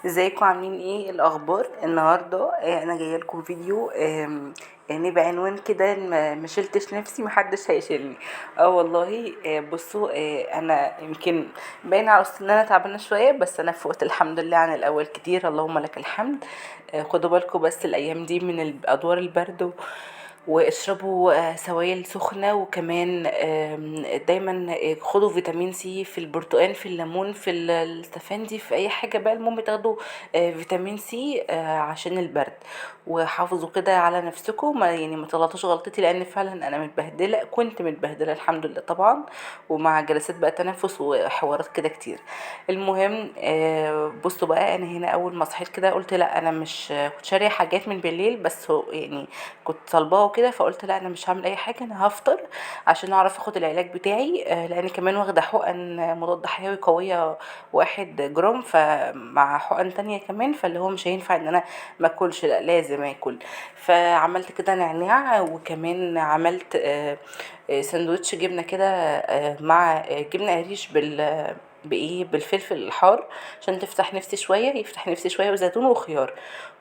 ازيكم؟ عاملين ايه؟ الاخبار النهارده؟ انا جاية لكم فيديو يعني بعنوان كده ما شلتش نفسي محدش هيشيلني. والله. بصوا، انا يمكن باين على وسط ان انا تعبانة شوية، بس انا فقت الحمد لله عن الاول كتير، اللهم لك الحمد. خدوا بالكم بس الايام دي من ادوار البرد، واشربوا سوائل سخنة، وكمان دايما خدوا فيتامين سي في البرتقال، في الليمون، في السفندي، في اي حاجة بقى، المهم تاخدوا فيتامين سي عشان البرد. وحافظوا كده على نفسكم، ما تغلطوش غلطتي، لان فعلا انا متبهدله، كنت متبهدله الحمد لله طبعا، ومع جلسات بقى تنفس وحوارات كده كتير. المهم، بصوا بقى، انا هنا اول ما صحيت كده قلت لا انا مش كنت شاريه حاجات من بالليل، بس كنت طالباها وكده، فقلت لا انا مش هعمل اي حاجة، انا هفطر عشان اعرف اخد العلاج بتاعي، لان كمان واخده حقن مضاد حيوي قوية 1 جرام، فمع حقن تانية كمان، فاللي هو مش هينفع ان انا ما اكلش، لا لازم اكل. فعملت كده نعناع، وكمان عملت سندوتش جبنه كده، مع جبنه قريش بالفلفل الحار عشان تفتح نفسي شوية، يفتح نفسي شوية، وزيتون وخيار.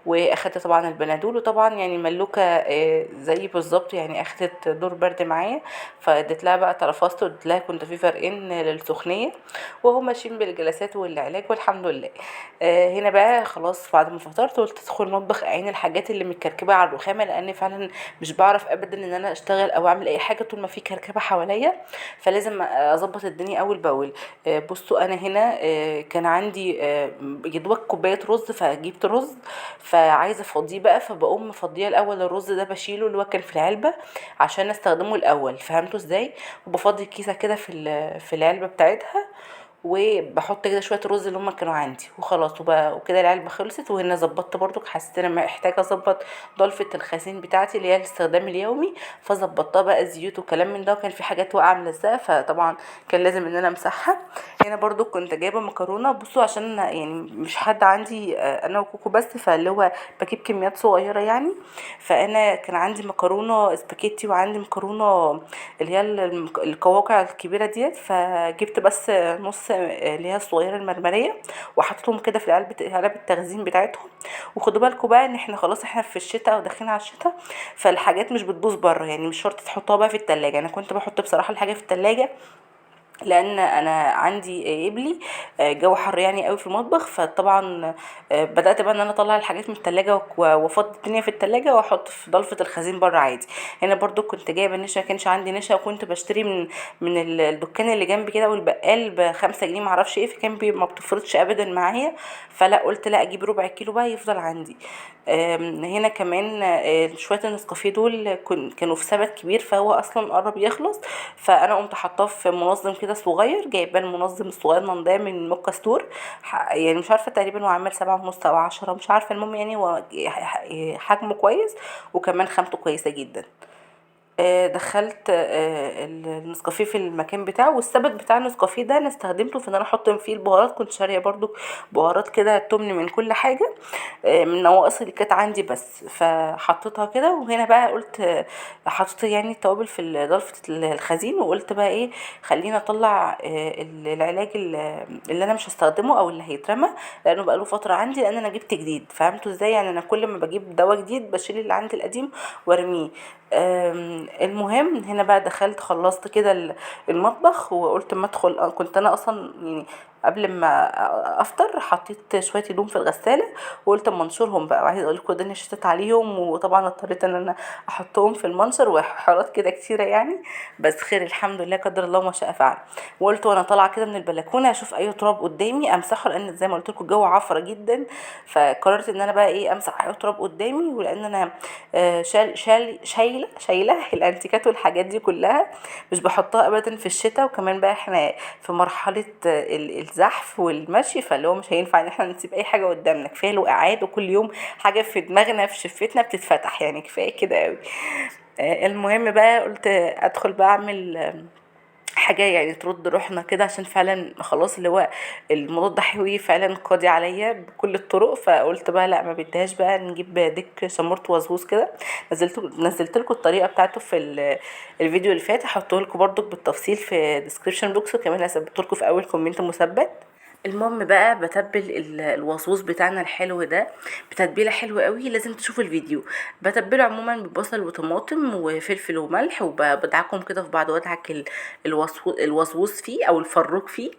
واخدت طبعا البنادول، وطبعا ملوكه، زي بالظبط اخدت دور برد معايا، فاديت لها بقى ترفست، واديت لها كنت في فرقين للسخنيه، وهم ماشيين بالجلسات والعلاج والحمد لله. هنا بقى خلاص بعد ما فطرت قلت ادخل المطبخ اعين الحاجات اللي متكركبه على الرخامه، لان فعلا مش بعرف ابدا ان انا اشتغل او اعمل اي حاجة طول ما في كركبه حواليا، فلازم اظبط الدنيا اول باول. بصوا انا هنا، كان عندي، يا دوبك كوباية رز، فجبت رز، فعايزه افضيه بقى، فبقوم مفضيه الاول الرز ده، بشيله اللي هو كان في العلبة عشان استخدمه الاول، فهمتوا ازاي؟ وبفضي الكيسة كده في العلبة بتاعتها، وبحط كده شوية رز اللي هم كانوا عندي وخلاص، وكده العلبة خلصت. وهنا ظبطت برضو، حسيت ان انا محتاجه اظبط ضلفه الخزين بتاعتي اللي هي الاستخدام اليومي، فظبطتها بقى زيوت وكلام من ده، وكان في حاجات واقعه ملزقه، فطبعا كان لازم ان انا امسحها. هنا برضو كنت جايبه مكرونه، بصوا عشان مش حد عندي، انا وكوكو بس، فاللي هو بجيب كميات صغيرة يعني. فانا كان عندي مكرونه سباكيتي، وعندي مكرونه اللي هي القواقع الكبيرة ديت، فجبت بس نص اللي هي الصغيرة المرمريه، وحطيتهم كده في علب التخزين بتاعتهم. وخدوا بالكم بقى ان احنا خلاص احنا في الشتاء وداخلين على الشتاء، فالحاجات مش بتبوظ بره، مش شرط تحطوها بقى في التلاجة. انا كنت بحط بصراحة الحاجة في التلاجة لان انا عندي قبلي جو حر قوي في المطبخ، فطبعا، بدات بقى ان انا اطلع الحاجات من التلاجة وافضي الدنيا في التلاجة واحط في ضلفه الخزين بره عادي. هنا برضو كنت جايبه نشا، ما كانش عندي نشا، وكنت بشتري من الدكان اللي جنبي كده والبقال ب5 جنيه معرفش ايه، فكان ما بتفرضش ابدا معايا، فلا قلت لا اجيب ربع كيلو بقى يفضل عندي. هنا كمان، شوية النسكافيه دول كانوا في سبت كبير، فهو اصلا قرب يخلص، فانا قمت حاطاه في منظم كده صغير، جايبه المنظم الصغير من ده من موكا ستور، مش عارفه تقريبا هو عامل سبعة ونص او 10 مش عارفه، المهم هو حجمه كويس وكمان خامته كويسة جدا. دخلت، النسكافيه في المكان بتاعه، والسبت بتاع النسكافيه ده انا استخدمته في ان انا احط فيه البهارات، كنت شاريه برضو بهارات كده تمن من كل حاجة، من النواقص اللي كانت عندي بس، فحطيتها كده. وهنا بقى قلت، حطيت التوابل في ضلفه الخزين، وقلت بقى ايه خلينا اطلع، العلاج اللي انا مش هستخدمه او اللي هيترمى، لانه بقى له فترة عندي، لان انا جبت جديد، فهمتوا ازاي؟ انا كل ما بجيب دواء جديد بشيل اللي عندي القديم وارميه. المهم هنا بقى دخلت خلصت كده المطبخ، وقلت ما ادخل، كنت انا اصلا قبل ما افطر حطيت شوية هدوم في الغسالة، وقلت اما انشرهم بقى، وعايزه اقول لكم الدنيا شتت عليهم، وطبعا اضطريت ان انا احطهم في المنشر وحوارات كده كتيرة بس خير الحمد لله قدر الله ما شاء فعل. وقلت وانا طالعه كده من البلكونه اشوف اي تراب قدامي امسحه، لان زي ما قلت لكم الجو عفره جدا، فقررت ان انا بقى ايه امسح اي تراب قدامي، ولان انا، شايله الانتيكات والحاجات دي كلها مش بحطها ابدا في الشتاء، وكمان بقى احنا في مرحلة الزحف والمشي، فاللي هو مش هينفع ان احنا نسيب اي حاجة قدامنا، كفاية الوقعات وكل يوم حاجة في دماغنا في شفتنا بتتفتح، كفاية كده قوي. المهم بقى قلت ادخل بقى اعمل حاجة ترد روحنا كده، عشان فعلا خلاص اللي هو المضاد الحيوي فعلا قاضي عليا بكل الطرق، فقلت بقى لا ما بديهاش بقى نجيب ديك شمورت وزوز كده. نزلت لكم الطريقة بتاعته في الفيديو اللي فات، هحطه لكم برضو بالتفصيل في description box، وكمان هثبته لكم في اول comment مثبت. المهم بقى بتبل الوصوص بتاعنا الحلو ده بتتبيله حلوة قوي، لازم تشوفوا الفيديو. بتبله عموما ببصل وطماطم وفلفل وملح، وبدعكم كده في بعض، وادعك الوصوص فيه او الفروك فيه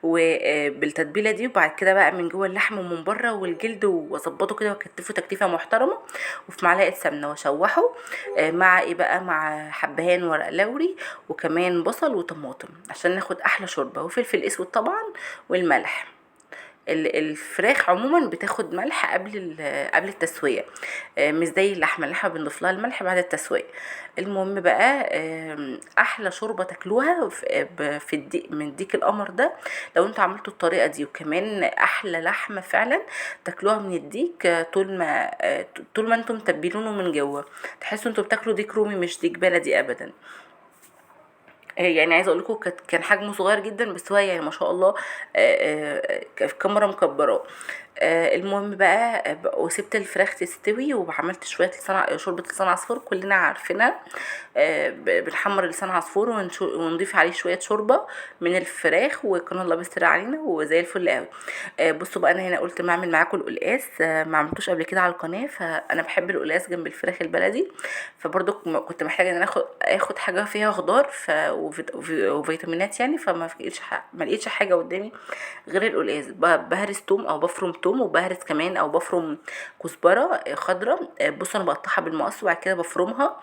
وبالتتبيله دي. وبعد كده بقى من جوه اللحم ومن بره والجلد، واظبطه كده واكتفه تكتيفه محترمه، وفي معلقه سمنه واشوحه مع ايه بقى، مع حبهان ورق لوري وكمان بصل وطماطم عشان ناخد احلى شوربة، وفلفل اسود طبعا والملح. الفراخ عموما بتاخد ملح قبل التسوية، مش زي اللحمة، اللحمة بنضيف لها الملح بعد التسوية. المهم بقى، احلى شوربة تاكلوها في الديك، من ديك القمر ده لو انتوا عملتوا الطريقة دي. وكمان احلى لحمه فعلا تاكلوها من الديك، طول ما انتم متبلينه من جوه، تحسوا انتوا بتاكلوا ديك رومي مش ديك بلدي ابدا. عايزه اقول لكم كان حجمه صغير جدا، بس هو ما شاء الله، الكاميرا مكبراه. المهم بقى، وسبت الفراخ تستوي، وعملت شوية شوربة لسان عصفور كلنا عارفينها. بنحمر لسان عصفور ونضيف عليه شوية شوربة من الفراخ، وكان الله بيستر علينا وزي الفل قوي. بصوا بقى، انا هنا قلت ما اعمل معاكم القلقاس، ما عملتوش قبل كده على القناة، فانا بحب القلقاس جنب الفراخ البلدي، فبرضو كنت محتاجه ان انا اخد حاجة فيها خضار وفيتامينات يعني، فما ما لقيتش حاجة قدامي غير القلقاس. بهرس توم او بفرم توم، وبهرس كمان او بفرم كزبره خضراء. بصوا انا بقطعها بالمقص وبعد كده بفرمها،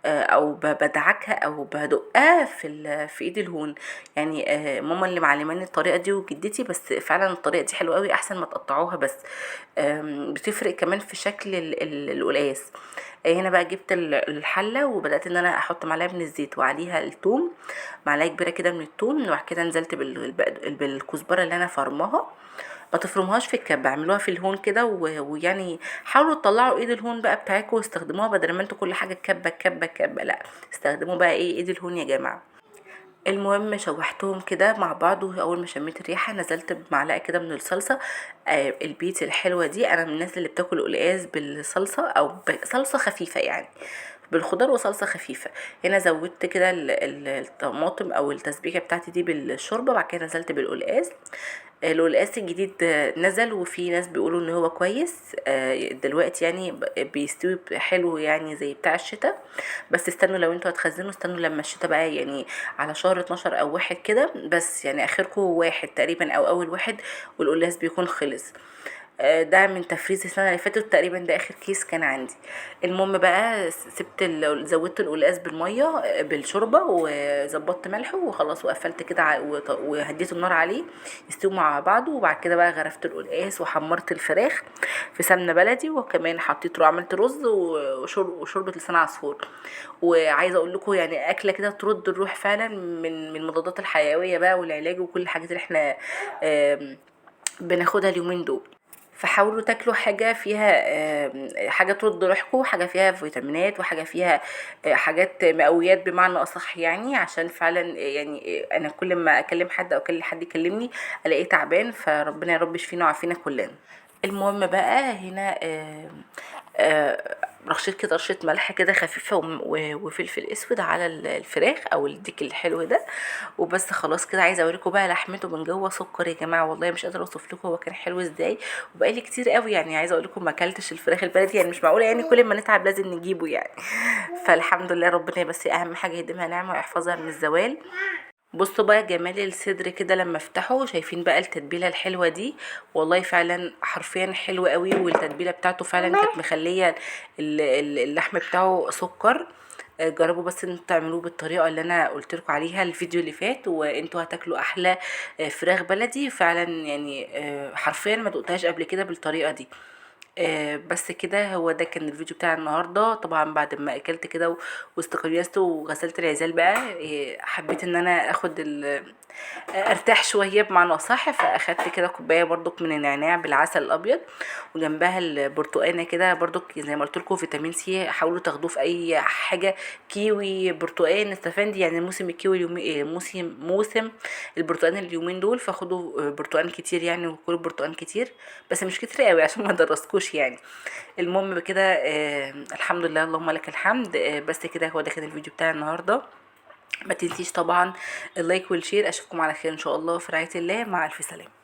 او بدعكها او بدقها في ايد الهون. ماما اللي معلماني الطريقة دي وجدتي، بس فعلا الطريقة دي حلوة قوي، احسن ما تقطعوها، بس بتفرق كمان في شكل القلقاس. هنا بقى جبت الحلة وبدات ان انا احط معلقه من الزيت وعليها التوم، معلقه كبيرة كده من التوم، وبعد كده نزلت بالكزبره اللي انا فرماها. ما تفرموهاش في الكبه، اعملوها في الهون كده، ويعني حاولوا تطلعوا ايد الهون بقى بتاعتكم واستخدموها، بدل ما انتوا كل حاجة كبه كبه كبه، لا استخدموا بقى ايد الهون يا جماعة. المهم شوحتهم كده مع بعض، واول ما شميت الريحة نزلت بمعلقه كده من الصلصه، البيت الحلوة دي. انا من الناس اللي بتاكل قلقاس بالصلصه او بصلصه خفيفة، يعني بالخضار وصلصه خفيفة. هنا زودت كده الطماطم او التسبيكه بتاعتي دي بالشوربه، بعد كده نزلت بالقلقاس. القلقاس الجديد نزل، وفي ناس بيقولوا ان هو كويس، دلوقتي بيستوي حلو زي بتاع الشتاء، بس استنوا لو انتوا هتخزنوا استنوا لما الشتاء بقى، على شهر 12 او 1 كده، بس اخركم 1 تقريبا او اول 1 والقلقاس بيكون خلص. ده من تفريز السنة اللي فاتت تقريبا، ده اخر كيس كان عندي. المهم بقى زودت القلقاس بالمية، بالشوربه، وظبطت ملحة وخلاص، وقفلت كده وهديت النار عليه يستوي مع بعضه. وبعد كده بقى غرفت القلقاس وحمرت الفراخ في سمنه بلدي، وكمان عملت رز وشوربه لسان عصفور. وعايزه اقول لكم اكله كده ترد الروح فعلا من المضادات الحيوية بقى والعلاج وكل الحاجات اللي احنا، بناخدها اليومين دول. فحاولوا تاكلوا حاجة فيها، حاجة ترد روحكم، حاجة فيها فيتامينات، وحاجة فيها، حاجات مقويات بمعنى أصح، عشان فعلا، أنا كل ما أكلم حد أو أكلم حد يكلمني ألاقيه تعبان، فربنا يا رب يشفينا ويعافينا كلنا. المهم بقى هنا، رشيت كده رشة ملح كده خفيفة وفلفل اسود على الفراخ او الديك الحلو ده، وبس خلاص كده. عايزه اوريكم بقى لحمته من جوه سكر يا جماعة، والله مش قادرة اوصف لكم هو كان حلو ازاي، وبقالي كتير قوي عايزه اقول لكم ما اكلتش الفراخ البلدي، مش معقولة كل ما نتعب لازم نجيبه. فالحمد لله ربنا بس اهم حاجة يديمها نعمه ويحفظها من الزوال. بصوا بقى جمال الصدر كده لما افتحه، شايفين بقى التتبيله الحلوة دي، والله فعلا حرفيا حلو قوي، والتتبيله بتاعته فعلا كانت مخليه اللحم بتاعه سكر. جربوا بس انتوا تعملوه بالطريقة اللي انا قلت لكم عليها الفيديو اللي فات، وانتوا هتاكلوا احلى، فراخ بلدي فعلا، حرفيا ما دقتهاش قبل كده بالطريقة دي. بس كده هو ده كان الفيديو بتاع النهارده. طبعا بعد ما اكلت كده واستقيست وغسلت العزال بقى، حبيت ان انا اخد ارتاح شوية بمعنى صح، فاخدت كده كوباية برضك من النعناع بالعسل الابيض، وجنبها البرتقانه كده برضك زي ما قلت لكم فيتامين سي، حاولوا تاخدوه في اي حاجة، كيوي، برتقان، استفندي، موسم الكيوي اليومي، موسم البرتقان اليومين دول، فخدوا برتقان كتير وكلوا برتقان كتير، بس مش كتير قوي عشان ما ادرسكوش. المهم كده، الحمد لله اللهم لك الحمد. بس كده هو ده كان الفيديو بتاع النهارده. ما تنسيش طبعا ال like وال share. اشوفكم على خير ان شاء الله في رعاية الله، مع الف سلامه.